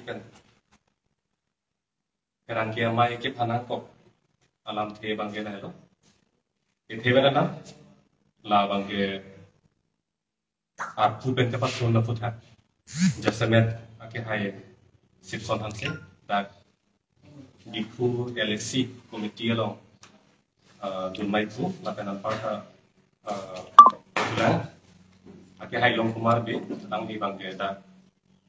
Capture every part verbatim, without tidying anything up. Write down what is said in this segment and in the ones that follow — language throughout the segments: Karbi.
pen kerang ke amei kephan nangkok alamthe abangke lahelo. Kethe pen alam, la abangke arpu pen kepasun aputhak jasemet akehai Sipson Hanse, dak Diphu L A C committee along, uh, dun maiphu, lapen anparta, uh, lang akehai Longkumar Bey, alangli abangke dak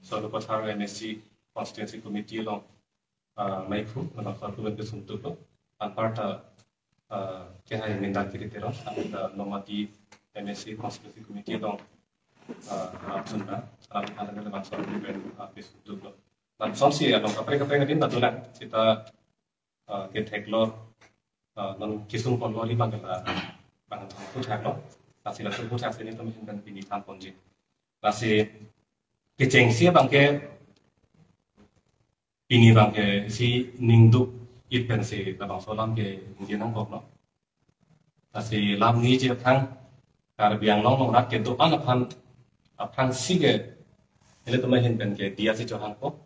Sarupathar M A C constituency committee along, uh, maiphu, labangso arpu pen kesuntuklo, anparta, uh, akehai Mindan Kiri Terang, anparta Nomati M A C constituency committee along, uh, rapsun na, alam hana labangso arpu pen, uh, kesuntuklo. Lasonsi along kaprek kaprek adim ta dolang, seta, uh, ketheklo, uh, non kesung ponlo ri abangke la, abang thang aputhaklo, lasi laso aputhak si nelitum ahin pen pini than ponji. Lasi kechengsi abangke pini abangke si ningduk-it pensi labangso alam keningje nangkoklo. Lasi lam ningje aphrang, Karbi Anglong along rat kedo-an aphan, aphrangsi ke, nelitum ahin pen ke diya si chohangkok,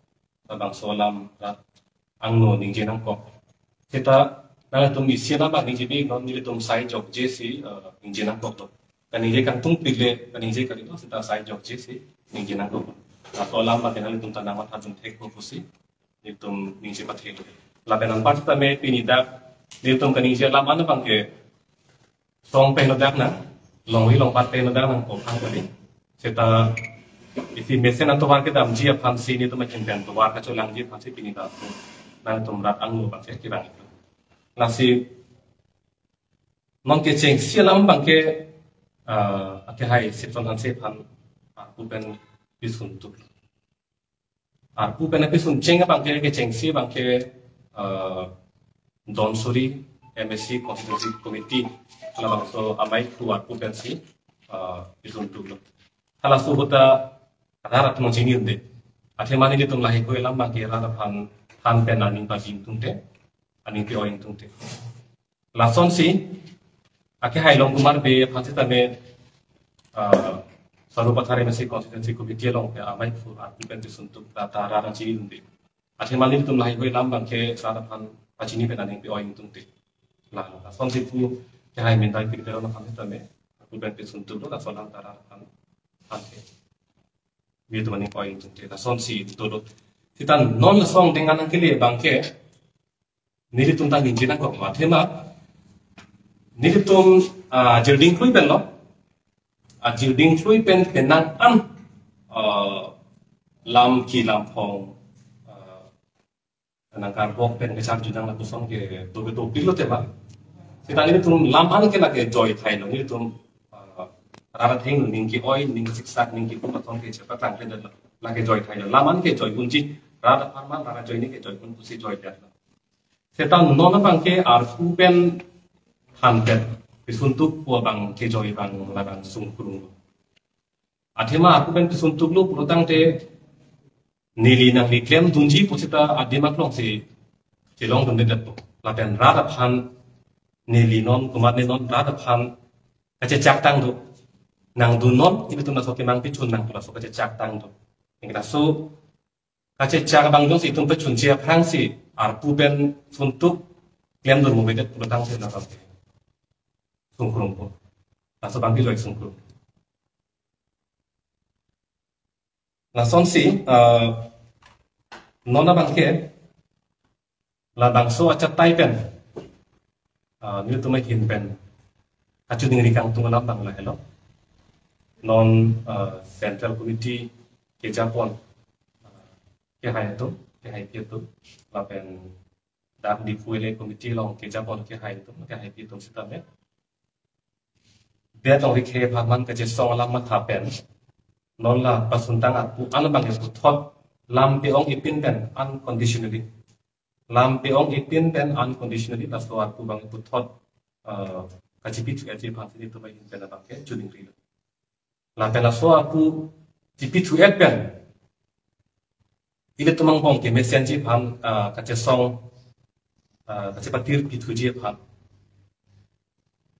labangso alam rat angno ningje nangkok. Seta nangtum isi alam abang ningjebi non, nelitum sai jokje si, eh, ningje nangkoklo. Kaningje kangtungpik le kaningje kalilo, seta sai jokje si ningje nangkok. Laso alam abangke nangtum ta nangmatha dunthekpo pusi nelitum ningje pathe. Lapen anpar seta me pini dak nelitum kaningje alam an abangke song pen nodak nang, longri longpat pen nodak nangkok aphan kali. Seta isi mesen atovar kedamji aphansi nelitum ahin pen tovar kacholangji aphansi pini dak nangtum rat angno abangke kevang. Lasi non kechengsi alam abangke, ah, akehai Sipson Hanse aphan arpu pen pisuntuk. Arpu pen pisuncheng abangke kechengsi abangke, ah, Donsuri M A C constituency committee, halabangso amei phu arpu pensi, ah, pisuntuklo. Halaso ahut ta rat atum chini un-e. Athema nelitum lahei-hui alam abangke rat aphan than pen aning pabi ingtungte, aning pe-oi ingtungte. Lasonsi akehai Longkumar Bey aphan seta me, ah, Sarupathar M A C constituency committee along ke amei phu arpu pen pisuntuk, rat ta rat chini un-e. Athema nelitum lahei-hui alam abangke rat aphan pachini pen aning pe-oi ingtungte. La, lasonsi pu akehai Mindan Kiri Terang aphan seta me arpu pen pisuntuklo, laso alam ta rat aphan, aphan ke nelitum aning pe-oi ingtungte, lasonsi dolo. Seta non laso angdeng an nangkele abangke nelitum ta ningje nangkok, athema nelitum, ah, jirding klui penlo. Ah, jirding klui pen penang an, ah, lam ki lam phong, ah, nangkarbok pen kecharju nang lapuson ke dobe dopiklo tema. Seta nelitum lam an ke lake joi thailo, nelitum, ah, rat atheng ning ke-oi, ning siksak, ning ke kum ason ke chepaklangkledetlo, lake joi thailo. Lam an ke joi unji, rat apharman rat ajoine ke joi un pusi joi detlo. Seta non abangke arpu pen than pen pisuntuk pu abang kejoi abang labang sungkrung. Athema arpu pen pisuntuklo pulotangte neli nangli klemdunji pu seta adim aklongsi chelongdundedetpo. Lapen rat aphan neli non, komatne non rat aphan kachechak tang do. Nangdun non, ilitum laso kemang pichun nang laso kachechak tang do. Ingkena so kachechak abang jongsi itum pachunche aphrangsi arpu pen suntuk klemdun movedet pulotangte labang sungkrungpo. Laso abang kejoi sungkrung. Lasonsi, eh, non abangke labangso achatai pen, ah, nelitum ahin pen kachiningri kangtung alam abang lahelo. Non, ah, Central Committee kejapon, ah, kehai atum, kehaipi atum, lapen dak Diphu L A committee along kejapon kehai atum, kehaipi atum seta me det along rikhe apharman kachesong alam matha pen non la pasuntang arpu an abangke puthot lam pe-ong-ipin pen unconditionally. Lam pe-ong-ipin pen unconditionally laso arpu abang puthot, eh, kachipi thu-etji aphansi nelitum ahin pen abangke chiningrilo. Lapen laso arpu chipi thu-et pen ilitum angbong kemesenji aphan, eh, kachesong, eh, kachepatir pithuji aphan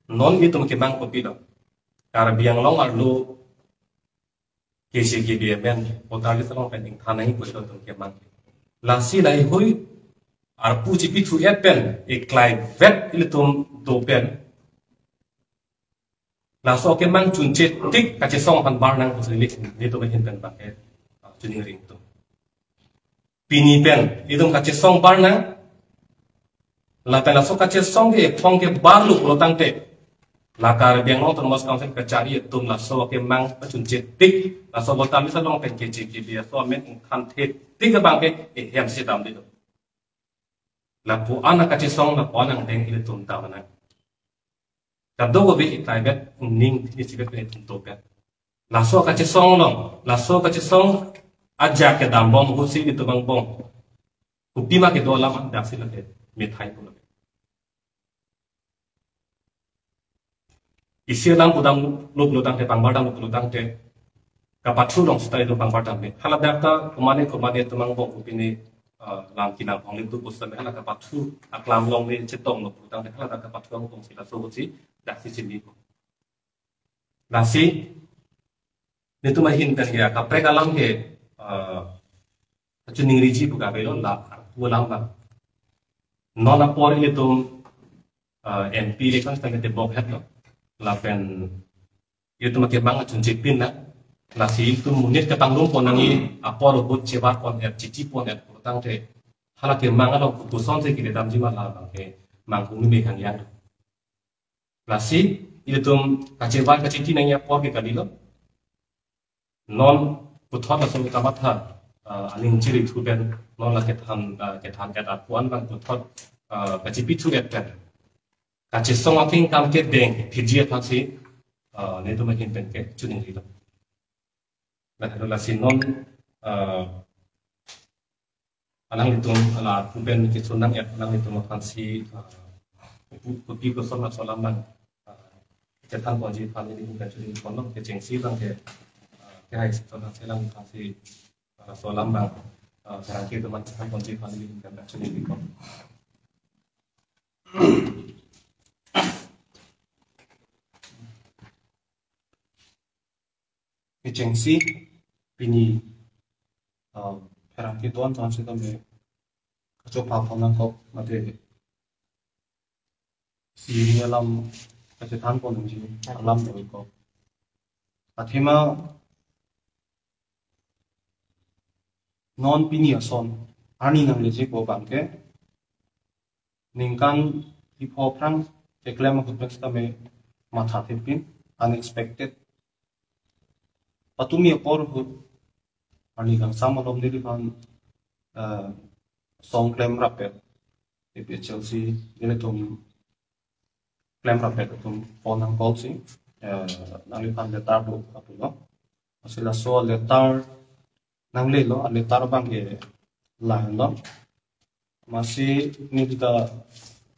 non ilitum kemang kopilo? Karbi Anglong arlo K J K B M N, voter list along pen ingthan nangji pu ilitum kemang. Lasi laheihui arpu chipithu-et pen, eklai vet ilitum do pen, laso kemang chunche tik kachesong aphan bar nang pusi neli, nelitum ahin pen bangke, ah, choningri tum. Pini pen itum kachesong bar nang, lapen laso kachesong ke ephong ke barlo pulo tangte, la Karbi Anglong Autonomous Council kachari atum laso kemang pachunche tik, laso voter list along pen K J K B laso amen ingthan the tik abangke ehem si damde do. Lapu-an akachesong, lapu-an angdeng ilitum dam nang. Kadokave eklai vet, ning isi vet ilitum do pen. Laso kachesong along, laso kachesong ajak kedam bom ahut si ilitum angbong kopima kedo alam dak si lake methai pulo. Isi alam pudamlo pulo tangte, pangbar damlo pulo tangte, kapathu along seta itum pangbar dam me. Hala dak ta komane komane atum angbong kopine, ah, lam kinang hong lim tu pusitame hala kapathu aklam along le chetonglo pulo tangte, hala dak kapathu angbong si laso ahut si dak si chini. Lasi nelitum ahin pen ya kaprek alam ke, ah, kachoningriji pu kave lo, la arpu alam bang. Non apor ilitum, ah, M P election pen tebok het lo. Lapen ilitum akemang achunche pin na. Lasi ilitum monit kapangrum pon nangji apor ahut chebar pon et, chichi pon et pulo tangte, hala kemang along kopuson si kile damji ma la bangke mangkung ni mekhang yang. Lasi ilitum kachebar kachiti nangji apor ke kalilo. Non puthot laso kamatha, ah, aning chiri thu pen, non la kethan, ah, kethan et arpu-an bang puthot, ah, kachipithu-et pen, kachesong ating kam kedeng phiji aphan si, ah, nelitum ahin pen ke choningri lo. Nah, lasi non, ah, alanglitum, ala arpu pen kesun nang et alanglitum aphan si, ah, kopi, kopi koson laso alam bang, ah, kethan ponji aphan nelitum kachoningri pon lo, kechengsi bang ke, ah, kehai si ton si alanglitum aphan si, ah, laso alam bang, ah, kerang ke teman kethan ponji aphan nelitum kachoningri pon. Kechengsi pini, ah, pherangke don ton sitame kachopha pon nangkok, mate siri alam kachethan pon nangji alam do kok. Athema non pini ason arni nangleji ko bangke ningkan phli pho aphrang keklem ahut pen sitame matha thepin, unexpected. Patumi apor ahut arni kangsam malom neliphan, eh, song klemrap et, A P H L C nelitum klemrap et atum phone nang call si, eh, nangliphan letter do pu lo. Lasi laso letter nanglelo, a letter bang ke lahenlo. Amatsi neli ta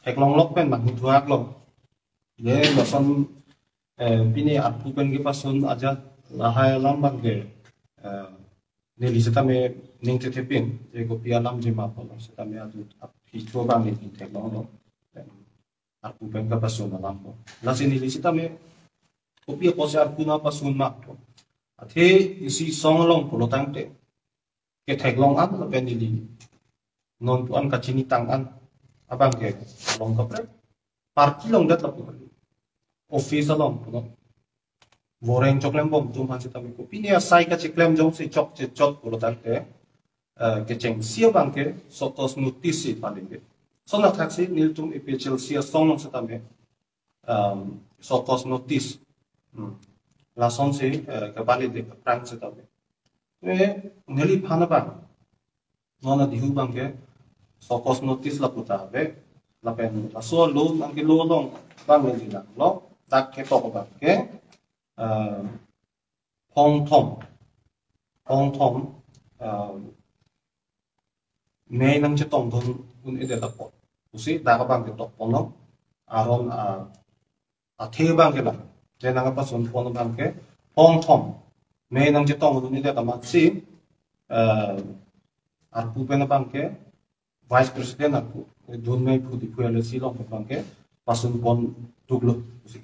theklong lok pen bang thuak lo. Ye lason, eh, pini arpu pen kepasun ajat lahai alam bang ke, eh, neli sitame ning thethe pin, je kopi alam je ma pulo sitame adu ap hicho bang neli theklong lo. Arpu pen kepasun alam po. Lasi neli sitame kopi apotsi arpu nangpasun ma po. Athe isi song along pulo tangte ketheklong an lapen neli non pu an kachini tang an abang ke along kaprek party along det lapu, office along pulo, voreng choklem bom atum aphan sitame kopine asai kachiklem jongsi chokche chot pulo tangte, eh, kechengsi abang ke show cause notice si paling ke. Lason athak si nelitum A P H L C asong along sitame, um, show cause notice, hmm, lasonsi, eh, kepali de aphrang sitame. Eh, neliphan abang non adihu bang ke show cause notice lapu ta ave, lapen laso law nangkelo along bang neli nanglo, dak ketok bang ke, eh, phong thom, phong thom, eh, mei nangchetongdun un-edet apot pusi dak abang ketok ponlo. Aron, ah, athe bang ke bang, je nangpasun pon bang ke phong thom mei nangchetongdun un-edet amatsi, eh, arpu pen bang ke Vice President arpu, eh, dunmei phu Diphu L A C along bang ke pasun pon duklo pusi.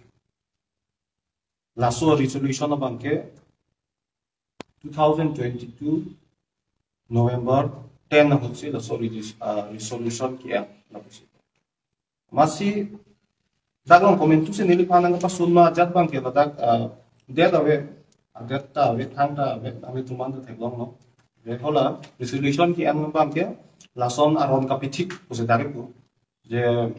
Laso resolution abang ke two thousand twenty-two November ten ahutsi laso resolution ke-en lapusi. Amatsi dak along komantusi neliphan nangpasun ma ajat abangke ladak, ah, det ave, ah, det ta ave, thang ta ave, ave tuman ta theklonglo. Hala resolution ke-en abangke lason aron kapithik pusi dak kipu. Je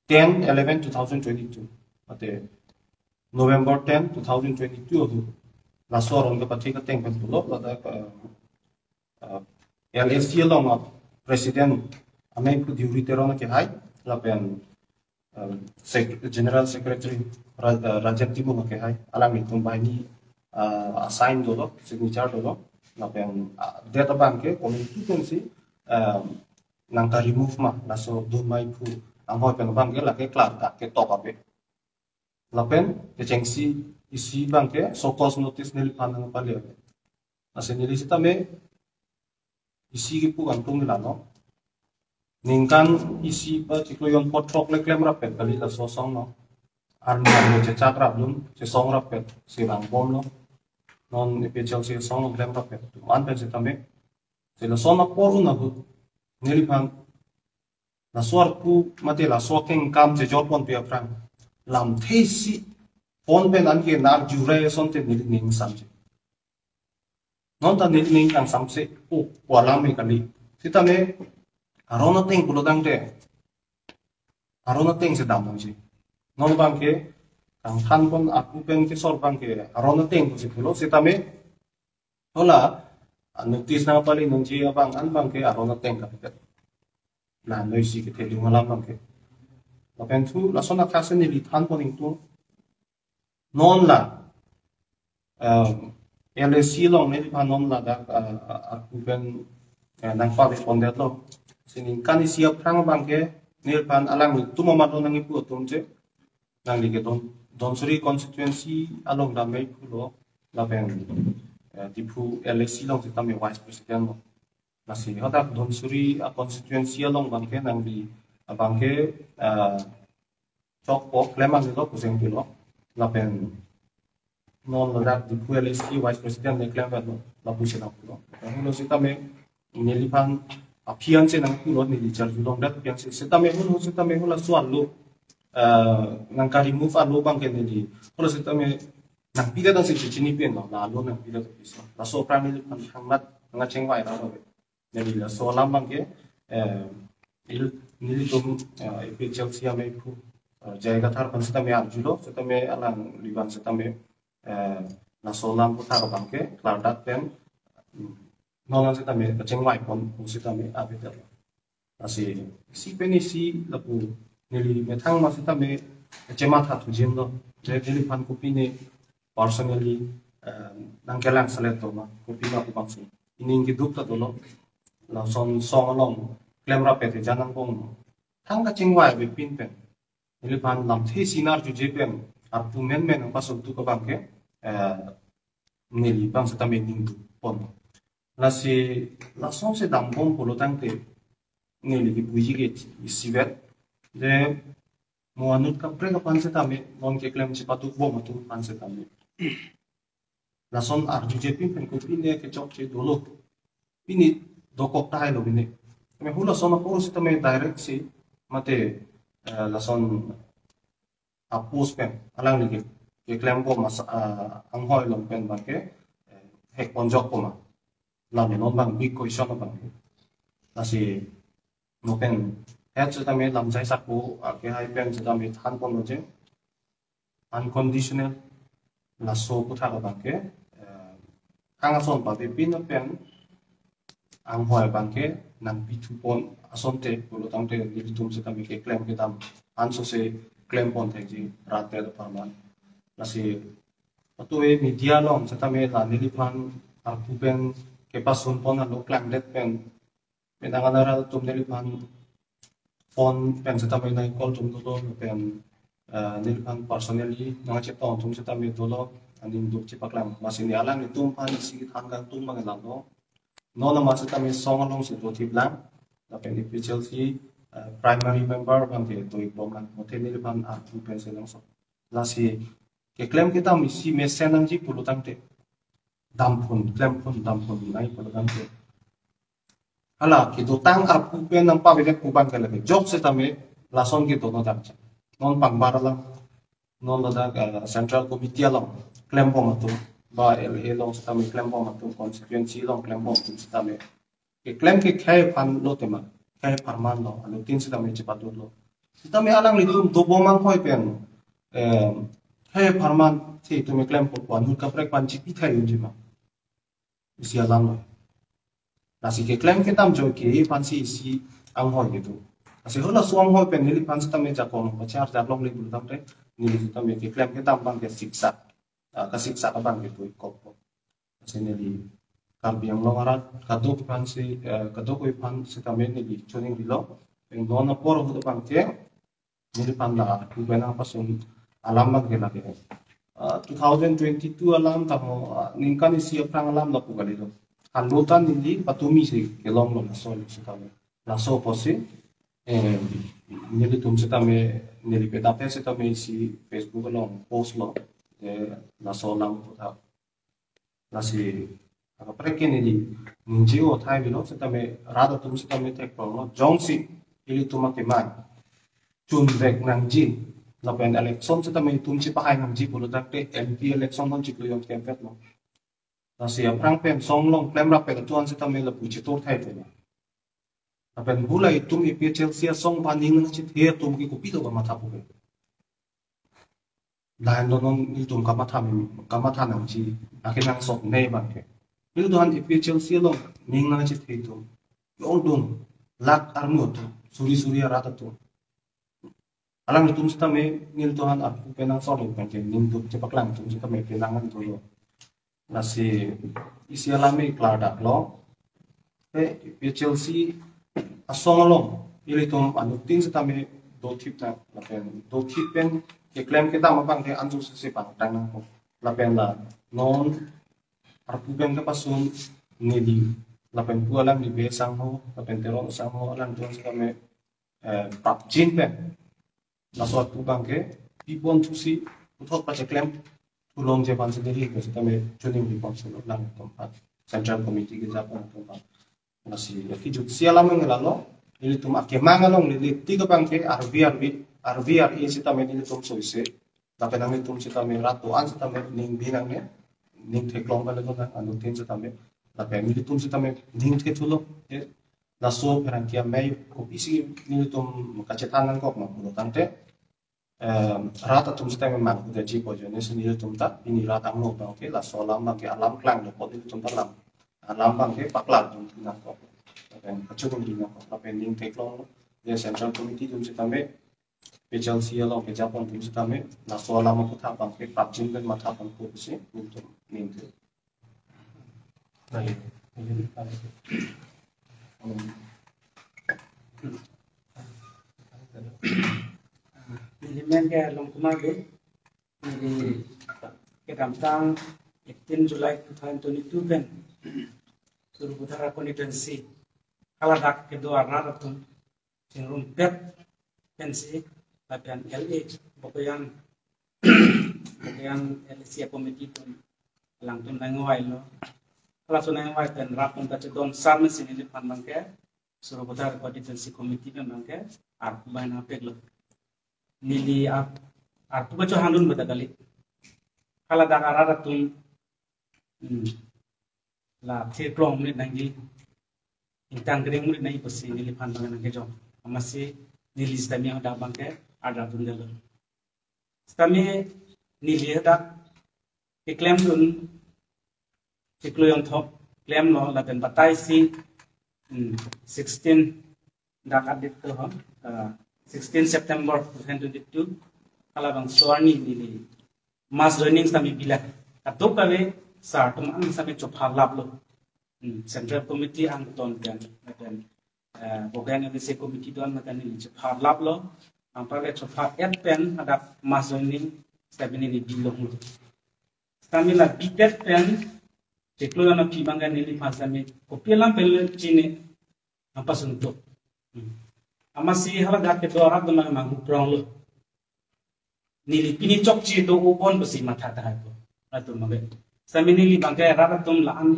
ten eleven two thousand twenty-two. Mate November ten, two thousand twenty-two ahut laso aron kapathik ateng pen pulo ladak, ah, ah, L A C along a president amei pu Deuri Teron kehai, lapen, ah, sec-, General Secretary Ra-, ah, Rajen Timung kehai, alanglitum banghini, ah, assign dolo, signature dolo, lapen, ah, det abangke komantu pensi, ah, nangka remove ma, laso dun ma iphu anghoi pen abangke lake klardak ketok ave. Lapen kechengsi isi abangke show cause notice neliphan nangpale ave. Lasi neli sitame isi kipu kangtung nila no. Ningkan isi ba chiklo jon phongo throk le klem rapet kali laso asong no. Arni arni chechak rapdun, chesong rapet, si vangbomlo. Non A P H L C asong klem rapet. Tuman pen sitame. Si lason apor un ahut neliphan laso arpu mate laso akengkam chejor ponpe aphrang lamthe isi pon pen anke nar jurai asonte neli ning samji. Non ta neli ning kangsamse, o, ko alam me kali. Sitame aron ateng pulo tangte, aron ateng si dam nangji. Non abangke kangthan pon arpu pen kesor abangke aron ateng pusi pulo, sitame hala, ah, notice nangpale nangji abang an abangke aron ateng kapet. La noi si kethedung alam abangke. Lapen thu lason akhase neli than pon ingtung. Non la, em, L A C along neliphan non ladak, ah, ah, arpu pen, eh, nangpale pondetlo. Si ningkan isi aphrang abangke neliphan alanglitum amat lo nangkipu atum che. Nangli ke Don, Dhansiri constituency along dam mei pulo, lapen, eh, Diphu L A C along sitame vice president lo. Lasi hadak Dhansiri a constituency along abangke nangli abangke, eh, chokpo klem an lo kuseng pulo. Lapen non ladak Diphu L A C vice president le klem lo, lapusi nangpulo. Lapulo sitame neliphan aphi ansi nangpulo, neli charju longdet aphi ansi. Sitame hul hul sitame hula suan lo, eh, nangka remove alo abangke neli. Hula sitame nangpidet ansi chechini pen lo, la alo nangpidet aphi so. Laso aphrang neliphan thangmat nangkachingvai ra lo. Neli laso alam abangke, eh, il, nelitum, eh, A P H L C amei pu, eh, J I Kathar aphan sitame arjulo, sitame alangliphan sitame, eh, laso alam aputhak abangke klardak pen, mm, non an sitame kachingvai pon pu sitame abeter. Lasi isi pen isi lapu neli methang ma sitame chematha thujin lo. Je neliphan kopine personally, eh, nangkelang selet do ma, kopi ma pu bangsi. Ining keduk ta dolo. Lason asong along klem rapet te jan angbong. Thang kachingvai avepin pen neliphan lamthe isi nar juje pen arpu menmen nangpasok tu abangke, eh, neli abang sitame ningduk pon. Lasi lason si dambom pulo tangte neli kipuji ke isivet. Je mo anut kaprek aphan sitame, non keklem chepaduk bom atum aphan sitame, lason arjujepin pen kopine kechokche dolo. Pini dokok tahai lo pini. Tame hula son apor sitame direct si mate, eh, lason a-post pen alangli ke, keklem bom as-, ah, anghoi along pen abangke, eh, hek ponjok poma. Lam non abang big question abang. Lasi non pen het sitame lam jai sakpo, ah, kehai pen sitame than pon lo je unconditional laso aputhak abangke, eh, hang ason pavepin pen anghoi abangke nangpithu pon asonte pulo tangte nelitum sitame keklem kedam anso si klem pon thekji rat pen apharman. Lasi atu e media along sitame la neliphan arpu pen kepasun pon alo klangdet pen, pen angan arat atum neliphan phone pen sitame nang call tum dolo pen, eh, neliphan personally nangchetong atum sitame dolo, aning duk chepaklang. Lasi ne alanglitum aphan isi than kangtung abang lalo. Non amat sitame asong along si do thip lang. Lapen A P H L C, eh, primary member abangke do-ik bom lang. Mate neliphan arpu pen si nangso. Lasi keklem kedam isi mesen nangji pulo tangte, damphun, klemphun, damphun nai pu alam ke. Hala kedotang arpu pen nangpavirek pu abang ke lake jok setame lason kedo no damchak. Non pangbar alam, non ladak, eh, Central Committee along klembom atum, ba L A along setame klembom atum, constituency along klembom atum setame keklem ke khei aphan lo tema, khei apharman lo, anuttin setame chepadotlo. Setame alanglitum dobom anghoi pen, eh, khei apharman si itum keklem pu aphan ahut kaprek aphan chipi thai unji ma, isi alam lo. Lasi keklem kedam joike aphan si isi anghoi kedo. Lasi halaso anghoi pen neliphan setame jakong pachar jaklongle pu alamthe, neli setame keklem kedam abang ke siksa, ah, kasiksa abang ke pu ikop. Lasi neli Karbi Anglong arat kadokave aphan si, eh, kadokave aphan setame neli choningrilo. Pen non apor ahut abang ke neliphan la arpu pen nangpasun alam abang ke lake, ah, two thousand twenty-two alam tangho, ah, ningkan isi aphrang alam lapu kalilo. Halotan neli patumi si kelonglo laso setame. Laso apotsi, eh, nelitum setame, neli pedap setame isi Facebook along post lo, eh, laso alam puthot. Lasi akaprek ke neli ningje-o thai avelo setame rat atum setame thekprong lo, jongsi ilitum akemang chunvek nangji lapen election setame itum chepahai nangji pulo tangte M P election non chiklo jon kempet lo. Lasi aphrang pen song along klemrap pen atuan setame lapu chetur thai pen. Lapen hala itum A P H L C asong aphan ning nangchethe atum ke kopi do kamatha pu ke. Lahen do non ilitum kamatha mem-, kamatha nangji, akenangsot ne abang ke. Ilitum aphan A P H L C along ning nangchethe atum, jongdun, lak armu atum, suri suri arat atum. Alanglitum setame nelitum aphan arpu pen nangsor pen ke ningduk chepaklang atum setame penang an dolo. Lasi isi alam ke klardak lo. Te A P H L C asong along ilitum anuttin setame dothip ta, lapen dothip pen keklem kedam abang ke ansu sese pangtang nangkok. Lapen la non arpu pen kepasun neli lapen pu alangli Bey sangho, lapen Teron sangho, alanglitum setame, eh, prapjin pen laso arpu abang ke pibom thusi puthot pacheklem thulongji aphan si neli ke setame choningripon si lo alanglitum aphan, Central Committee kejapon atum aphan. Lasi ya kijutsi alam ke lalo, nelitum akemang along neli tik abang ke arvi arvi, arvi arvi setame nelitum soise. Lapen nanglitum setame rat do-an setame ning binang ne, ning theklong pen nang anuttin setame. Lapen nelitum setame ning thethulo, eh, laso pherangke amei kopisi nelitum kachethan nangkok ma pulo tangte, em, rat atum setame manghu daji pu ajoine si nelitum ta pini rat angno abang ke laso alam abang ke alam klang dokok, nelitum ta alam, alam abang ke paklar dun nangkok. Lapen kachunung dun nangkok, lapen ning theklong lo. Ya Central Committee atum setame, A P H L C along kejapon atum setame, laso alam aputhak abang ke prapjin pen matha pon pusi nelitum ningje. Baik. Neli men ke Longkumar Bey, neli kedamtang eighteen July two thousand twenty-two pen Sarupathar constituency haladak kedo arat atum chingrumpet pensi lapen L A Bokoyan, Bokoyan L A C committee atum alangtum nangvailo. Halaso nangvai pen rat atum kachedon sar mesi neliphan abang ke Sarupathar constituency committee pen abang ke arpu bai nangpeklo. Neli ap-, arpu kachohangdun beda kali. Haladak arat atum, hmm, la theklong monit nangji, ingtang kering monit nangji pusi neliphan abang nangkejok. Amatsi neli setame hadak abang ke adar dundelo. Setame neli hadak keklemdun chiklo jon thok klemlo lapen batai si, hmm, sixteen dak adit to ho, ah, sixteen September two thousand twenty-two, hala abang so arni neli mass joining setame bilak. Kadokave sar atum an setame chopha laplo. Hmm, Central Committee angton pen, pen, eh, Bokajan L A C committee do-an matan neli chopha laplo. Anparke chopha et pen hadak mass joining setame neli bilonglo. Setame la bidet pen chiklo jon aphi abang ke neliphan setame kopi alam pen le chini nangpasunpo. Hmm. Amatsi haladak kedo arat do abang manghu pronglo. Neli pini chokche do-o bon pusi matha tahai po. Atum abang ke. Sitame neli abangke rat atum la-an,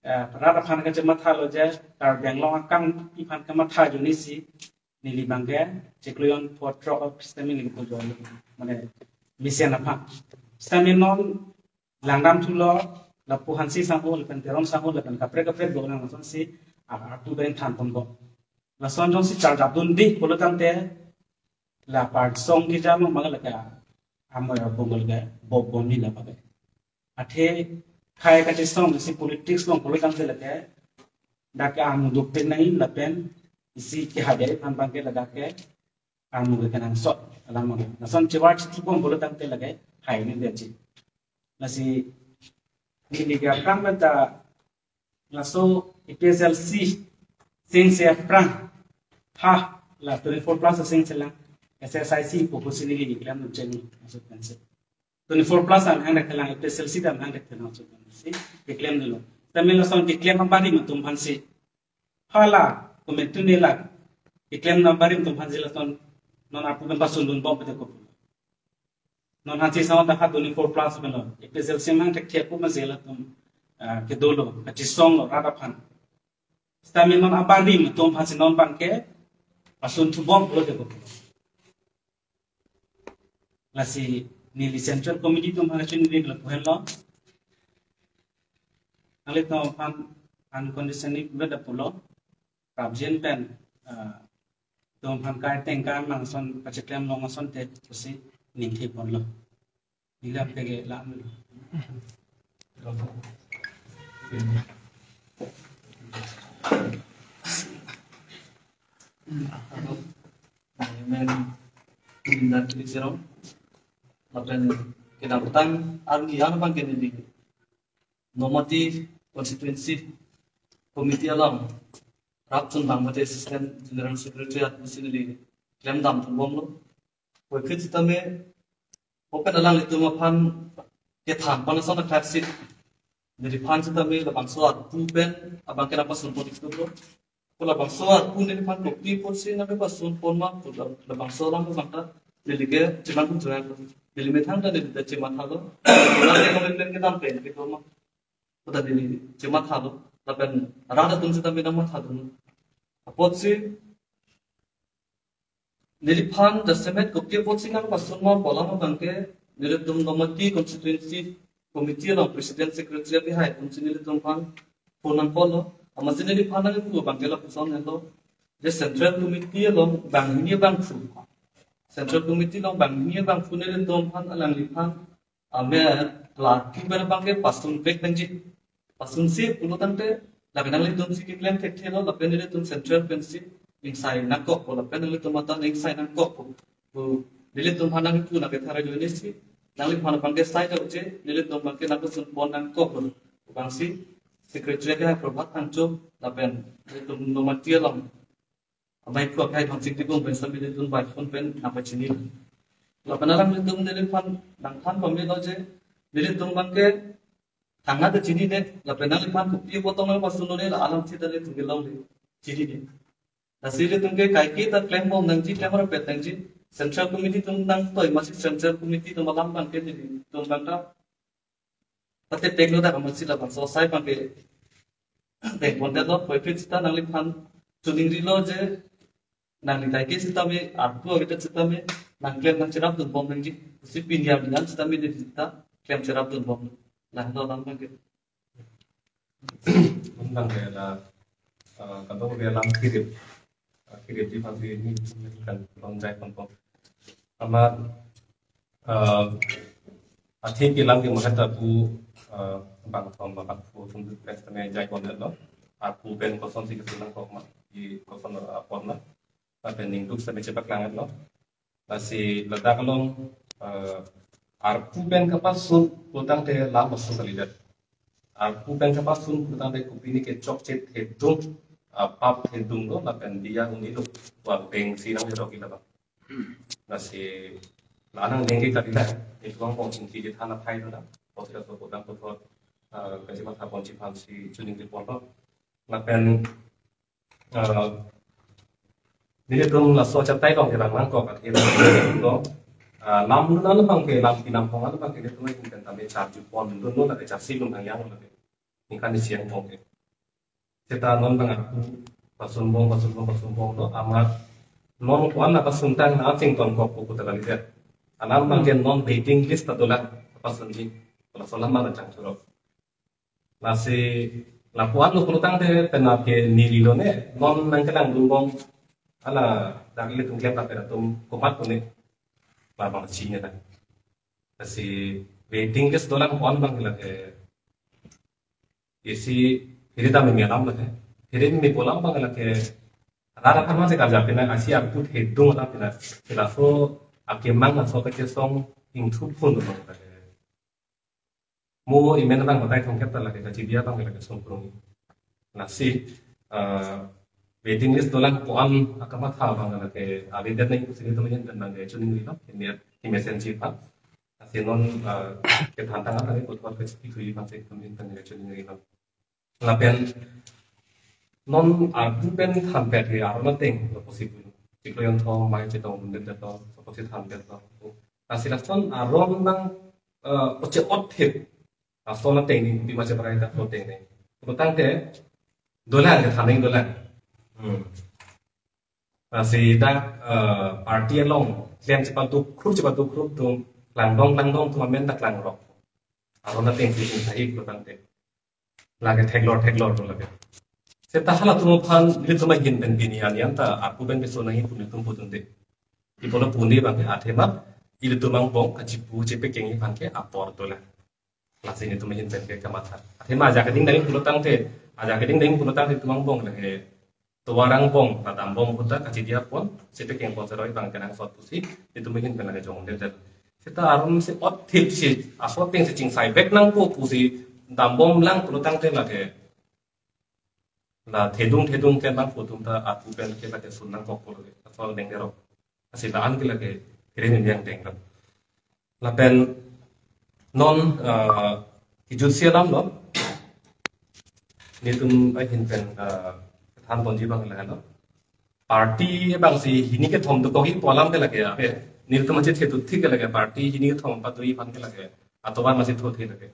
eh, rat aphan kachematha lo je, Karbi Anglong akam aphan kamatha ajoine si neli abangke chiklo jon pho throk sitame neli pujo, mane mesen aphan. Sitame non langdam thulo, lapu Hanse sangho lapen Teron sangho lapen kaprek kaprek dolang lasonsi ar-, arpu pen thanponpo. Lason jongsi charjapdunde pulo tangte, la party song kejam mang lake amoi abong lake bom bomji la pakai. Athe khei kachesong isi politics along pulo tangte lake dak ke armu duk pen nangji lapen isi kehadai aphan abangke ladak ke armu ke kenangsot alam abang. Lason chevar chithu bom pulo tangte lake hai ni dia chi. Lasi neli ke aphrang pen ta laso A P H L C sing se aphrang ha la twenty-four plus sing selang S S I C pusi neli keklem cheng masuk kan se. Twenty-four plus an hang dak kelang, A P H L C dam hang dak kelang masuk kan se keklem dolo. Sitame lason keklem abang adim atum aphan si, hala komentu ne la keklem abang adim atum aphan si lason non arpu pen pasundun bom pete kopu. Non Hanse sangho ta ha twenty-four plus pen lo. A P H L C mang thekthek pu ma jela atum, ah, kedolo, kachesong lo rat aphan. Sitame non abang adim atum aphan si non abangke pasunthu bom pulote ko. Lasi neli Central Committee atum aphan kachini neli lapu henlo. Nanglitum aphan unconditionally pulo da pulo. Prapjin pen, ah, atum aphan kai tengka mang ason kacheklem long asonte pusi ningthe ponlo. Neli aphan ke lam. Men Linda Tilisirong. Lapen kedamtang arni an abangke neli Nomati Constituency Committee along rap chun bang mate Assistant General Secretary at pusi neli klemdam thubomlo. Puvoiphit sitame open alanglitum aphan kethan pon ason athak si neliphan sitame labangso arpu pen abangke nangpasun pon ikutlo. Ko labangso arpu neliphan kopi apotsi nangpasun pon ma pu labangso alam abang ta neli ke cheman pun chuan neli methang ta neli ta chematha lo. Neli ke commitment kedam pen ke ko ma. Ko ta neli chematha lo. Lapen rat atum sitame nangmatha dun. Apotsi neliphan jasemet kopi apotsi nangpasun ma pu alam abangke nelitum Nomati Constituency Committee along President Secretary abihai atumsi nelitum aphan phone nangkol lo. Amatsi neliphan nangpu abangke lapuson henlo. Je Central Committee along banghini bangphu. Central Committee along banghini bangphu nelitum aphan alangliphan ame la arpu pen abangke pasun pek nangji. Pasunsi pulo tangte, lapen nanglitumsi keklem thekthelo, lapen nelitum Central pensi ingsai nangkokpo, lapen nanglitum mata ingsai nangkokpo. Pu nelitum aphan nangpu nangkethar ajoine si, nangliphan abangke sai ta uche, nelitum abangke nangpasun pon nangkokpo. Abangsi Secretary ke Prabhat Phangcho, lapen nelitum Nomati along amei kua kai Dhonsing Timung pen sitame nelitum by phone pen nangpachini. Lapen alanglitum neliphan nangthan pamelo je, nelitum abangke thangna ta chinine, lapen nangliphan kopi apot tong nangpasunlone la alam sita nelitum kelongle, chinine. Lasi nelitum ke kaike ta klembom nangji, klemrapet nangji, Central Committee atum nangtoi amatsi Central Committee atum alam abangke nelitum abang ta pate peklo dak amatsi labangso asai abangke pek pondet lo, puvoiphit sita nangliphan choningrilo je nangli kaike sitame arpu avedet sitame nangklem nangcherapdunbom nangji, pusi pini arni an sitame neli ta klem cherapdunbom. Lahelo alam abangke. Undang ke la, eh, kadokave alam kirip, eh, kiripji aphansi neli kan long jai ponpo. Amat, eh, athe ke alam ke mahat ta pu, eh, bangthom bangphu atum pen sitame jai pondet lo. Arpu pen kosonsi kesunang kok ma, i koson, eh, apot na. Lapen ningduk sitame chepaklang lo. Lasi ladak along, eh, arpu pen kapasun pulotangte la masuk kalidet. Arpu pen kapasun pulotangte kopine ke chokche thedung, ah, pap thedung lo, lapen diya uni lo, wa beng si nang hedok ila ba. Lasi la nang nengke kalidet, itu ang pong chingki je thana thai lo na, pos ka so podang pothot, eh, kachematha ponji aphansi choningri ponlo. Lapen eh, nelitum laso achatai along kelang nangkok athe lo. Ah, lam dun alam abang ke, lam pinam hong alam abang ke, ilitum ahin pen tame charju pon dun lo lake, charsi lun hangyang lake. Ningkan isi angbong ke. Seta non abang aku pasunbong, pasunbong, pasunbong lo, amat non ko-an la pasuntang, na chington kok ko kota kalidet. Alam abang ke non waiting list ta dolang, pasunji. Laso alam abang chang churok. Lasi lapuan lo pulotangte penap ke neli lo ne, non nangkelang dunbom, ala dak ilitum klem paper atum komat ko ne, labang si ne ta. Lasi waiting list dolang ko-an abang lake, isi hiri dam mi alam lake, hiri mi pu alam abang lake, rara kama se karja pina, asi aku thedung alam pina, pina so akemang aso kachesong ingthup phun lo lake. Mo imen abang batai thongkep ta lake, kachidia abang lake songkrung. Lasi, eh, waiting list dolang ko-an akamatha abang lake, avi det nang kusini temen abang ke chuning rilo, ini ya, ki mesen si pa. Lasi non, eh, kethan tang tadi puthot ke chiki thui abang si temen abang ke chuning rilo. Lapen non arpu pen thanpet ke aron ateng lo possible. Chiklo yon thong mai chetong bundet to, suppose thanpet to. Lasi lason aron abang, eh, oche ot thip. Lason ateng ni, pima cheparai ta ateng ni. Pulotangte, dolang ke thaning dolang. Hmm. Lasi dak, eh, party along, klem chepaduk khrup, chepaduk khrup atum, langdong, langdong atum amen ta klangrok. Aron ateng si sahik pulotangte. Lake theklor, theklor atum lake. Seta halatum aphan, ilitum ahin pen pini an yan ta, aku pen peso nangji pu nelitum putunde. Ipolo puni abang ke athema, ilitum angbong kachipu chepekeng aphan ke apor dolang. Lasi nelitum ahin pen ke kamatha. Athema ajak keding dai pulotangte, ajak keding dai pulotangte ilitum angbong lake tovar angbong, padambom ahut ta kachidia pon, chepekeng pon seroi abang kenangsot pusi, ilitum ahin pen lake jongdet det. Seta aron si ot thip si, aso ateng si chingsai vek nangpo pusi, dambom lang pulotangte lake. La thedung thedung ke nangpo atum ta arpu pen ke lake sun nangkok pulo ke. Asol deng derok. Lasi la-an ke lake, kiri ni yang deng lo. Lapen non, eh, kijut si alam lo. Nelitum ahin pen, eh, than ponji abang lahelo. Party abang si hini kethom dokok-i pu alam ke lake ave. Nelitum achi theduk thik ke lake party hini kethom padu-i aphan ke lake. Atovar masi thothe lake.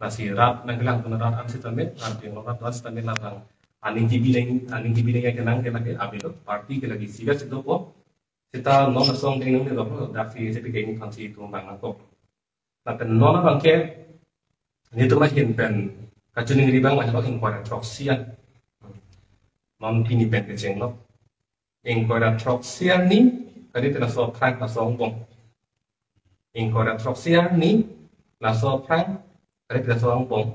Lasi rat nangkelang puna rat an sitame, rat ping rat rat sitame labang. Aning kibi nang, aning kibi nang ya kenang ke lake ave lo. Party ke lake serious do po. Seta non asong deng nang ni lo po. Dak si chepekeng aphan si itum abang nangkok. Lapen non abang ke, nelitum ahin pen kachiningri abang lahelo ingkoi ra throksi an. Non pini pen kecheng lo. Ingkoi ra throksi arni, kali pen laso aphrang laso angbong. Ingkoi ra throksi arni, laso aphrang, kali pen laso angbong.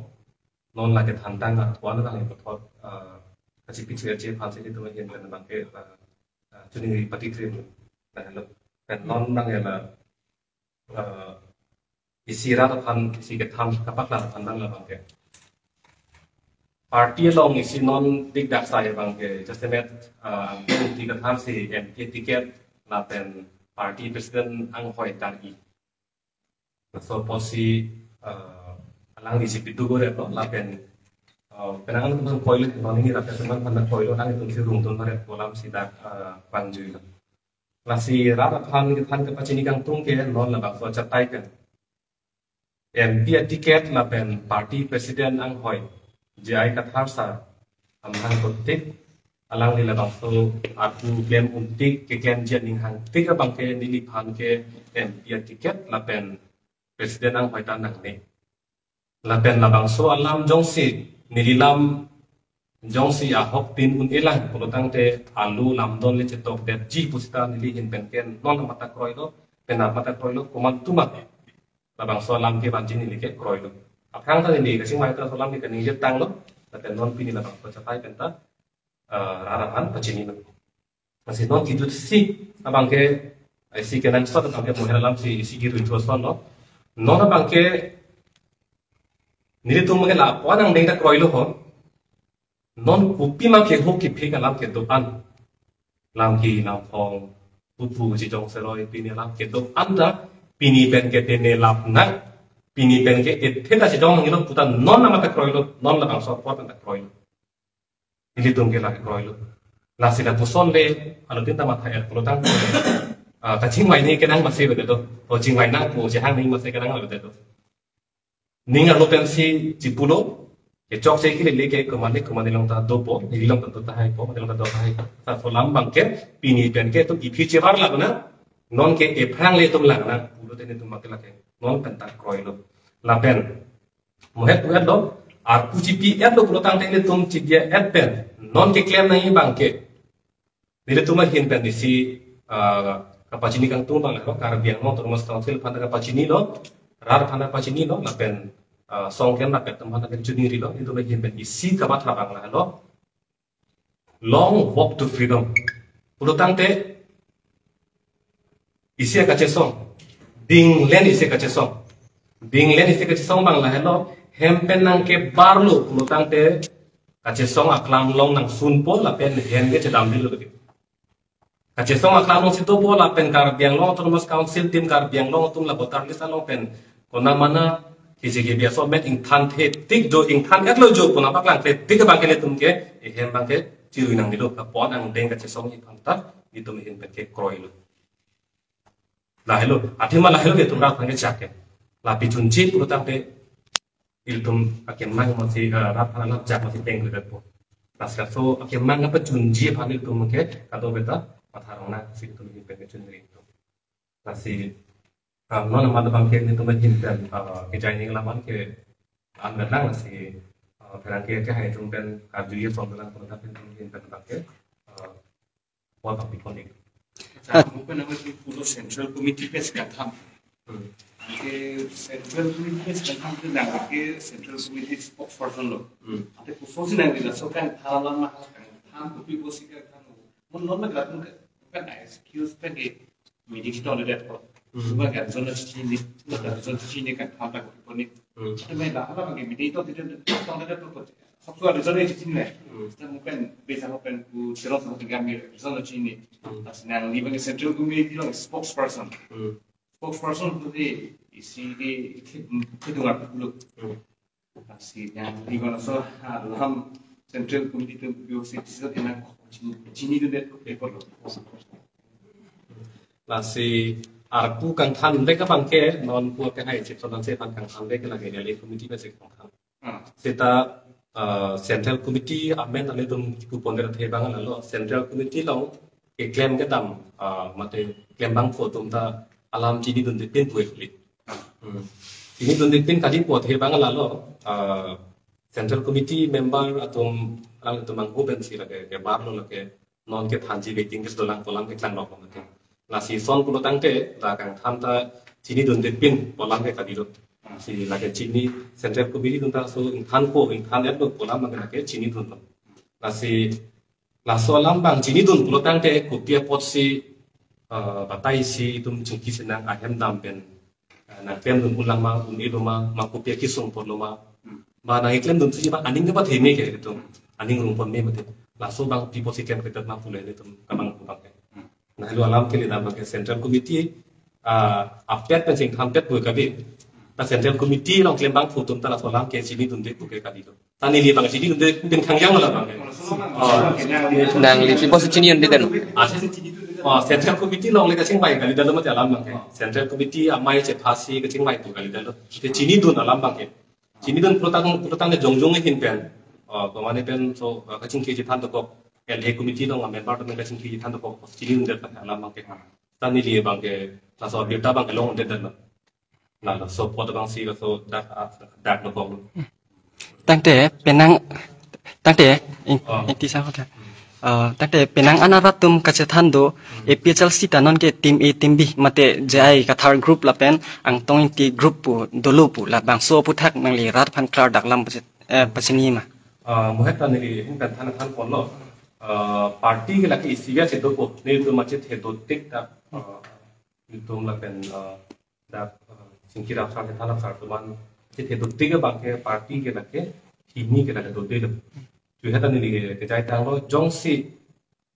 Non lake than tang atwan lang puthot, eh, kachipi chirche aphan si ilitum ahin pen abang ke, eh, eh, chiningri pati krim. Lahelo. Pen non abang ke la, eh, isi rat aphan, isi kethan kapaklang aphan abang labang ke. Party along isi non dik dak sai abang ke, jasemet, eh, Ingti Kathar si M P ticket lapen party president anghoi tar-i. Laso apotsi, eh, alangli si pitu gore lo, lapen, eh, penang an tum koilo, non ini rakyat teman panda koilo, nangtum si rung tun baret kolam si dak, eh, pangjuilo. Lasi rat aphan kethan kepachini kangtung ke non labangso achatai pen M P aticket lapen party president anghoi J I Kathar sir amahang kotik, alangli labangso arpu klem untik keklemji aning hangtik abang ke neliphan ke M P aticket lapen president anghoi ta nangne. Lapen labangso alam jongsi neli lam jongsi ahok tin un-elang pulotangte alu lamdon le chetok detji pu seta neli ahin pen ke non amat ta kroilo, penap amat ta kroilo, komat atum ma labangso alam ke vanji neli ke kroilo. Aphrang ta neli kachingvai ta laso alam ke kaningje tanglo, lapen non pini labangso achatai pen ta, eh, rat aphan pachinilo. Lasi non kijut si abang ke, eh, si kenangsot abang ke moher alam si, si kirui thosonlo. Non abang ke nelitum ke lapu-an angdeng ta kroilo ho. Non kopima ke ho kephe alam kedo-an. Lam ki lam phong, pupu chijong seroi pini alam kedo-an ta pini pen ke tene lap nang. Pini pen ke ethe ta chijong nangilo pu ta non amat ta kroilo, non labangso apor pen ta kroilo. Nelitum ke lake kroilo. Lasi lapuson le, anuttin ta matha-et pulotang. Ah, kachingvai ni kenang masi betul tu. O chingvai nang pu chehang ni masi kenang betul tu. Ning arlo pensi chipulo, kechokche kelele ke komatne komatne along ta dopo, neli along ta do tahai po, mate along ta do tahai po. Laso alam abang ke, pini pen ke itum iphi chevar lak nang, non ke ephrang le itum lang nang, pulote nelitum abang ke lake, non pen ta kroilo. Lapen, mohet pu-etlo, arpu chipi-etlo pulo tangte nelitum chidia-et pen, non keklem nangji abang ke, nelitum ahin pen isi, ah, kapachini kangtung abang lahelo, Karbi Anglong Autonomous Council aphan ta kapachinilo, rat aphan ta pachinilo, lapen, ah, song klem rapet atum aphan ta kachinirilo, nelitum ahin pen isi kamatha abang lahelo, long walk to freedom. Pulo tangte, isi kachesong, dinglen isi kachesong, dinglen isi kachesong abang lahelo, hem pen nangkebarlo pulo tangte, kachesong aklam along nangsunpo lapen hem ke chedamdelo lagi. Kachesong aklam alongsi dopo lapen Karbi Anglong Autonomous Council tim Karbi Anglong atum la voter list along pen kona mana kisi ke biaso met ingthan thetik jo, ingthan-etlo jo, kona paklang thetik abang ke nelitum ke, ehem abang ke chirui nangnelo, apot angdeng kachesong iphan ta nelitum ehem pen ke kroilo. Lahelo, athema lahelo nelitum rat aphan ke chak ke. Lapi chunche pulo tangte, ilitum akemang masi, eh, rat aphan alam chak masi peng kuda po. Laso akemang apa chunche aphan ilitum ke, kado beta, matha rong nang si ilitum ehem pen ke chunri ilitum. Lasi, ah, non amat abang ke nelitum ehem pen, ah, kejai ni laman ke an nang lasi, ah, pherangke kehai atum pen karju ye from dalam kota pen ehem pen abang ke, ah, what of people need. Acha, mungkin nama si pulo Central Committee pen si kangtham. Hmm. Ke Central Committee pen si kangtham ke nang ke Central Committee spokesperson lo. Hmm. Ante puso si nang bila so kangtham lama kangtham kopi pusi kangtham. Mun non nang gatun ke kan excuse pen ke meeting si tong det ko. Hmm. Cuma kan zona chini, cuma kan zona chini kangtham tak ko ni. Hmm. Tapi main dah apa ke meeting itu tidak tong det ko. Sab tu ada zona chini le. Hmm. Kita mungkin bisa mungkin ku serong sama dengan zona chini. Hmm. Pas nangli abang Central Committee along spokesperson. Hmm. Spokesperson tu di isi di kedung aku dulu. Hmm. Lasi nangli abang so alam Central Committee tu biu si sisa ina chinidundet ko report lo. Lasi arpu kangtham dek abang ke non pu ke hai chief sodan se aphan kangtham dek lagi, rally committee pen si kangtham. Hmm. Seta, eh, Central Committee amen anitum kipupon der the abang lahelo, Central Committee along keklem kedam, eh, mate klembangpo atum ta alam chinidundepin pu ekli. Hmm. Chinidundepin kali pu the abang lahelo, eh, Central Committee member atum, alanglitum abang hu pen si lake kebarlo, lake non kethanji waiting list dolang pu alam keklang rok mate. Lasi son pulo tangte la kangtham ta chinidundepin pu alam ke kadilo. Si lake chini Central Committee atum ta so ingthanpo, ingthan-etlo pu alam abang ke lake chinidunlo. Lasi laso alam abang chinidun pulo tangte kopi apotsi, eh, batai si itum chingki si nang ahem dam pen, eh, nangklemdun ulang ma, un-elo ma, ma kopi akisung apotlo ma. Hmm. Ba nangklemdun si ba aning ke ba theme ke itum. Aning rungpon me mate. Laso abang pi apotsi klem kedet ma pule itum kabang pu abang ke. Hmm. Lahelo alam ke le dam abang ke Central Committee, ah, apet pen si ingthanpet pu kali. Ta Central Committee along klembangpo atum ta laso alam ke chinidunde pu ke kadilo. Ta neli abang chinidunde pen khangjang lo abang ke. Oh. Nangli pi apotsi chinidunde den? Ah, si, oh, Central Committee along le kachingvai kali detlo mate alam abang ke. Central Committee amei chephasi kachingvai pu kali detlo. Te chinidun alam abang ke. Chinidun pulo tang, pulo tang le jongjong ahin pen. Oh, kemane pen so, eh, kachingki chethan dokok. L A Committee along member atum kachingki chethan dokok. Chinidundet alam abang ke. Ta neli abang ke laso abirta abang ke longdet detlo. Laso apot abang si laso dak, ah, dak dokok. Tangte penang, tangte ing-, Oh. Ingti sa kota. Ah, tangte penang an arat atum kachethan do, Hmm. A P H L C ta non ke team A, team B, mate J I Kathar group lapen Angtong Ingti group pu dolo pu labangso aphuthak nangli rat aphan klardak lam pachet, eh, pachini ma. Ah, mohet ta neli ahin pen than thanponlo. Ah, party ke lake isi ya sedo po, nelitum machit hedo tik ta, ah, itum lapen, ah, dak, ah, Singki Rapsar, Than Rapsar atum an chit hedo tik abang ke party ke lake hini ke lake dodelo. Chuheta neli kejai tanglo, jongsi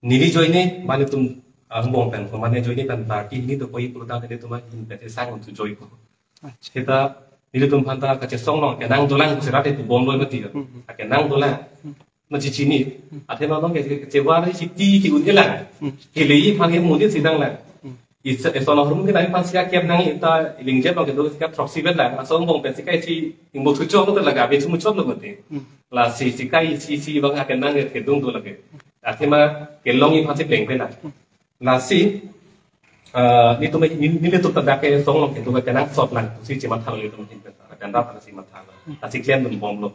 neli joine, mane itum, ah, angbong pen, mane joine pen party hini dokok-i pulo tangte itum ahin pen sang un tu joi ko. Acha. Seta nelitum aphan ta kachesong along kenang dolang, serat itu bomlo mati ya. Hmm. Akenang dolang. Hmm. Masi chini. Hmm. Athema along ke, ke, kechevar si ti ti un-elang. Hmm. Keleji aphan ke monit si nanglang. Hmm. Isa, eson ahormu ke nangphan sika kep nang ita ilingjep bang kedo sika throksi vet lang. Asong bong pen sika isi ingbo thuchok lo ke laga be thumu chok lo mate. Hmm. Lasi sika isi isi bang akan nang kedung do lage. Athema kelong iphan si pleng pe lang. Lasi, eh, netum, ne, nelitum ta dak ke song long kedo ke nang sot lang. Si chima thang netum hin pen. Akan dapat si matha lang. Lasi klem dun bom lo.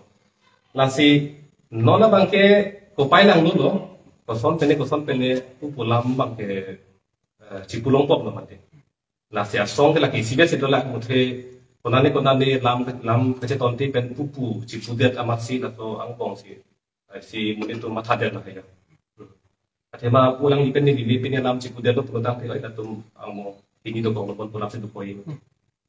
Lasi non abang ke kopai lang dolo. Koson pene, koson pene, pu pu lam bang ke, eh, chipulong pop lo mate. Lasi asong ke laki sibet si dola muthe konane konane lam, lam kachetonti pen pu pu chipudet amat si laso angbong si, eh, si munitum mathadet lo ya. Hmm. Athema pu lang ni pen ni lili pen ni lam chipudet lo putang thilo ita tum angmo ini dokok lo pon pu lam si dokoi.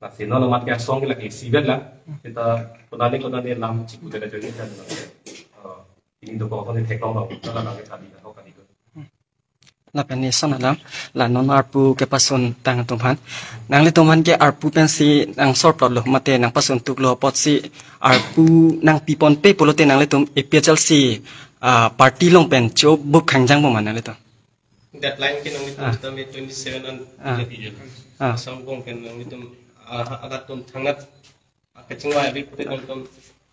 Lasi non amat ke asong ke laki sibet lang. Kita konane konane lam chipudet ajo ni kan. Eh, ini dokok lo ni theklong lo. Kita lang ke tadi ho kali ko. Lapen eson alam, la non arpu kepasun tang atum aphan. Nanglitum aphan ke arpu pensi nang sor plot lo, mate nang pasun tuk lo apotsi arpu nangpi ponpe pulote nanglitum A P H L C, ah, party along pen cho bup khangjang po ma nanglitum? Deadline ke nangtum Ah. Tame twenty seven an Ah. Jadi ya. Ah. Asong bong ke nangtum, ah, agat tum thangnat kachingvai abik pute nangtum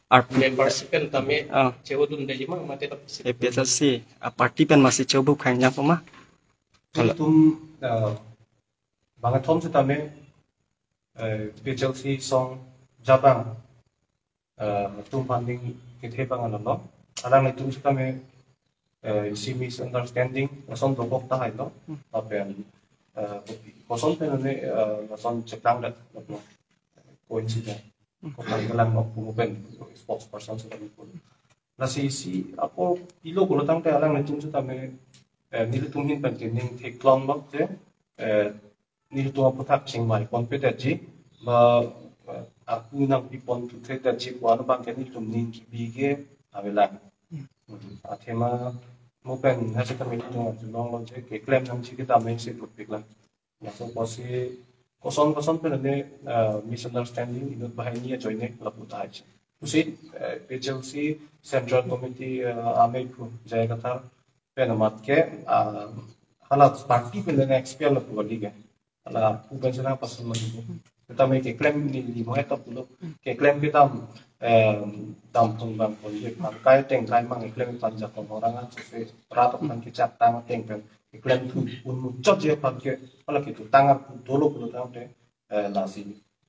Arpu membership pen tame Ah. Chehodun de jima mate tap si. A P H L C, ah, party pen masi cho bup khangjang po ma? Kalau Tum, eh, bang athom setame, eh, A P H L C song jabang, eh, tum funding kethe bang ano lo. Alanglitum setame, eh, isi misunderstanding, lason dokok tahai lo. Hmm. Lapen, eh, koson pen ne, eh, lason cheplang dat, lo. Coincidence. Hmm. Kopan kelang ok pumu pen, spokesperson setame pun. Lasi isi apor pilo pulo tangte alanglitum setame, eh, nelitum hin pen kening theklong bak je, eh, nelitum aputhak chingvai ponpe detji, ba, eh, arpu nangpi pon tuthe detji pu ano bang ke nelitum ning kebi ke avelang. Hmm. Athema mo pen hasi kami nelitum arjulong lo je keklem nangji kedam si putpik lang. Laso apotsi koson koson pen ne, eh, misunderstanding inut banghini ajoine lapu tahai. Pusi, eh, A P H L C Central Committee, eh, amei phu J I Kathar pen amat ke, ah, hala party pen ne expel lapu kali ke. Hala pu pen sena pasun mani. Kita me keklem neli mo eta pulo. Keklem kedam, eh, dam tung bang pon je pan kai teng kai mang keklem pan jakong orang an sese rat aphan kechak tang teng pen keklem thu un muchot je aphan ke hala ketu tang arpu dolo pulo tangte, eh, lasi,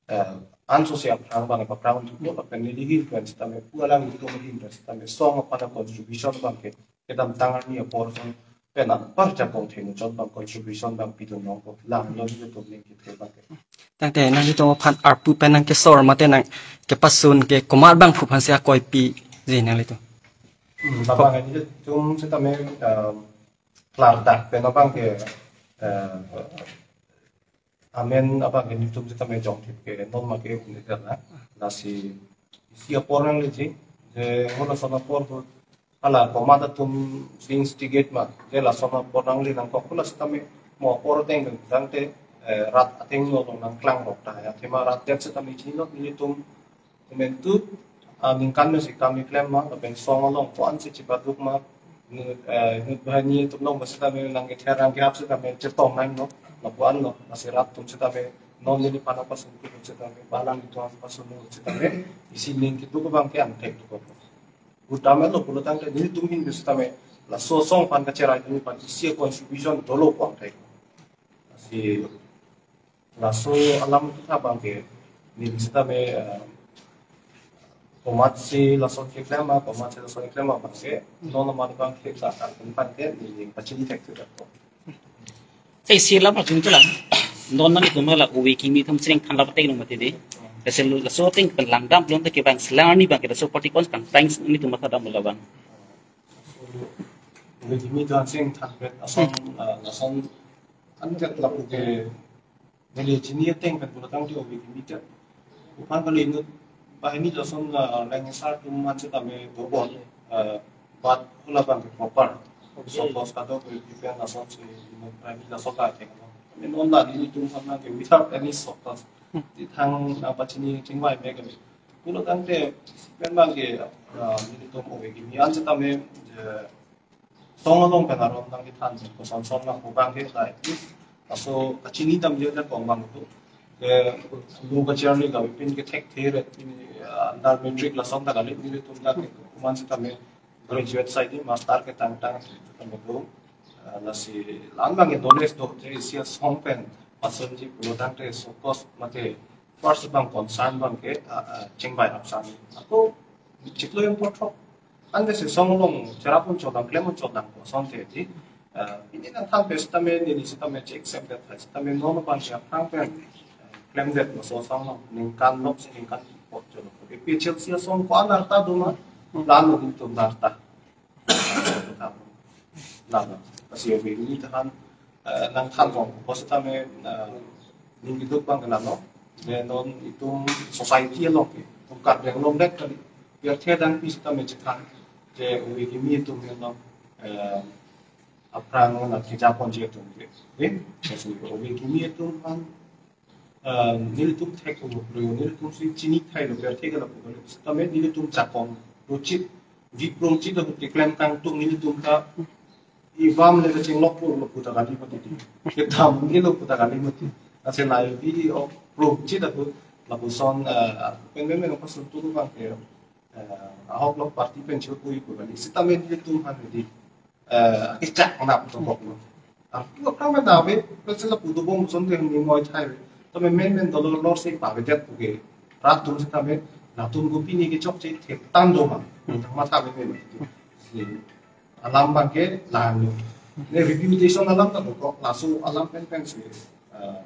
eh, anso si aphrang bang aphrang tu lo pen neli hin pen setame pu alanglitum hin pen setame song aphan contribution bang ke kedam tang arni apor son pen apar jakong thenu chot bang contribution bang pidun nong ko lang lo ni to ning kit ke bang ke. Tangte nanglitum aphan arpu pen nang kesor mate nang kepasun ke komat bangphu aphan si akoipi je nanglitum? Hmm, bang nelitum setame, eh, klardak pen abang ke, eh, amen abang ke nelitum setame jongthip ke non ma ke un-e det na. Lasi isi apor nangleji, je halason apor tu hala komat atum si instigate ma, je lason apor nangli nangkok pu la setame mo apor teng tangte, eh, rat ateng lo long nangklang rok ta ya. Athema rat det setame chinot nelitum komantu, ah, ningkan me si kam keklem ma, lapen song along ko-an si chipaduk ma, nu-, eh, inut banghini atum along setame nang kether nang kehap setame chetong nang lo, lapu-an lo, lasi rat atum setame, non neliphan pasun pu setame, balang itu pasun lo setame, isi ning keduk abang ke angthek tu ko. Utama lo pulo tangte nelitum hin setame, laso song aphan kacherai neliphan isi contribution dolo ko angthek. Lasi laso alam kita bang ke, neli setame, eh, komat si lason keklem ma, komat si lason keklem ma bang ke, non amat bang ke ta kan pan ke, neli pachini thek tu ko. Te isi alam arjun tu lang, non nangtum la ove kimi atum sering than lap teng nung mati di. Laso, laso ateng pen langdam belum te ke bang selang ni bang ke laso party kon kang thanks ni tu matha dam labang. Ove kimi atum sering than bet asong, eh, lason an kat lapu ke neli chini ateng pen pulo tangte ove kimi kat. Uphan kali inut banghini lason, eh, leng sar atum man setame dobon, eh, bat hula bang ke proper. So, bos kado ke pipian lason si inut banghini lason ka ateng. Kami non la nelitum aphan ke without any support. Ti thang, eh, pachini chingvai me kami. Pulo tangte pen bang ke, eh, nelitum ove kimi an setame, eh, song along pen aron nang kethan, koson son nang ko bang ke, at least Laso kachini damji ajakong abang do. Ke lo kacharli kave pin ke thekthe re, pini, ah, under matric lason ta kali, nelitum ta ke komat setame graduate sai di, master ketang tang setame do. Ah, lasi la-an abang ke knowledge do, je isi asong pen pasonji pulotangte, so cost mate first abang concern abang ke, ah, ah, chingbai rap sami. Ako chiklo yang pothok. Ante si song along cherap un chodang, klem un chodang ko asonte di. Ah, pini nangthan pen setame, neli setame che accept det hai setame non abang si aphrang pen, ah, klemdet laso asong along ningkan lok si ningkan pot cholo. A P H L C asong ko-an arta do ma, la-an nelitum arta. Lalo. Lasi ove kimi ta han, eh, nangthan kong, ko setame, eh, ning keduk abang ke lalo. Then non itum society along ke, itum Karbi Anglong det kali. Pirthe adang pi setame chethan, je ove kimi atum ke non, eh, aphrang na keja ponji atum ke. Eh, lasi ove kimi atum han, eh, nelitum thek ko lo, nelitum si chini thai lo, pirthe ke lapu kali. Setame nelitum jakong ruchit, vi prongchit lo, keklem kangtung nelitum ta ivam le kachinglok pu lo pu ta kali mati di. Kedam ni lo pu ta kali mati. Ase lai vi o prongchit lo pu, lapuson, eh, pen pen pen pasun tu abang ke, eh, ahok lo party pen chot pu ipu kali. Setame nelitum han di, eh, kechak nap to kok lo. Artu aphrang pen ave, pen sila pu dobom asonte ni moi thai. Tame men men dolo lor se pavedet pu ke. Rat atum setame, latum ko pini kechokche thetan do ma. Matha men men. Si alam abang ke la-an lo. Ne reputation alam ta do kok, laso alam pen pen si, eh,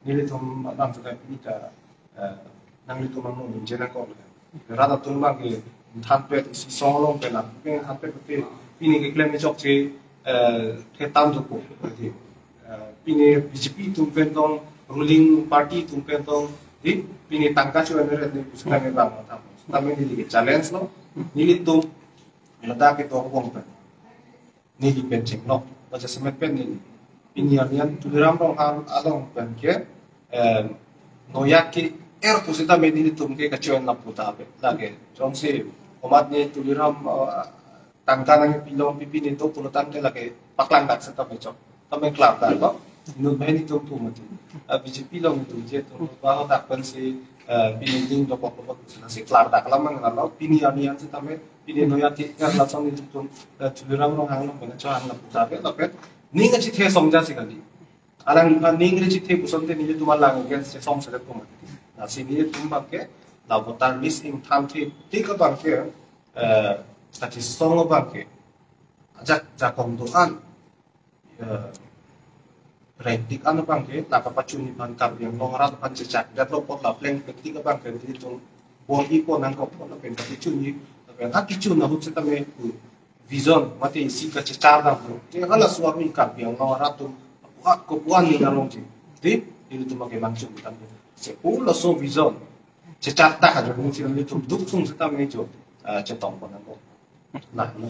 nelitum alam ta pini ta, eh, nanglitum amung ningje nangkok. Rat atum abang ke than pet, isi song along pen la, pen than pet pute pini keklem kechokche, eh, thetan do ko. Jadi, eh, pini B J P atum pen tong, ruling party atum pen tong, di pini tangka chu ene ret ni pusitame abang matha. Tame neli ke challenge lo, nelitum ladak ke tong bong pen neli pen chenglok, baca semet pen neli. Pini arni an Tuliram Ronghang along pen ke, eh, noyak ke-er pusitame nelitum ke kachoin lapu ta ave. Lake, jongsi komat ni Tuliram, eh, tangka nangpi long pipi ni do pulotangte lake paklang dak setame chok. Tame klardak lo. Inut banghini atum pu mati. Eh, B J P along itum je atum ba dak pen si, eh, pini ding dokok dokok si klardak alam abang lo. Pini arni an setame, pini noyak ke-er lason nelitum, eh, Tuliram Ronghang along pen chohang lapu ta ave, lapen ning kachethe song ja si kali. Alangli aphan ning kachethe pu asonte nelitum alang against chesong selet pu mati. Lasi nelitum abang ke la voter list ingthan the tik abang ke, eh, kachesong abang ke ajak jakong do-an, eh, rengtik an abang ke, la kapachunji aphan Karbi Anglong arat aphan chechak det lo apot la pleng pektik abang ke nelitum bor-i pon nangkok apot lapen kapachunji, lapen ha kechun ahut setame pu vision mate isi kachechar dam lo. Te halaso arni Karbi Anglong arat atum apuak kopuan ni arongji. Te nelitum abang ke mangchung tam. Sepu laso vision chechar ta ha jo nelitum duk sung setame jo, ah, chetong pon nangkok. Nah, nah.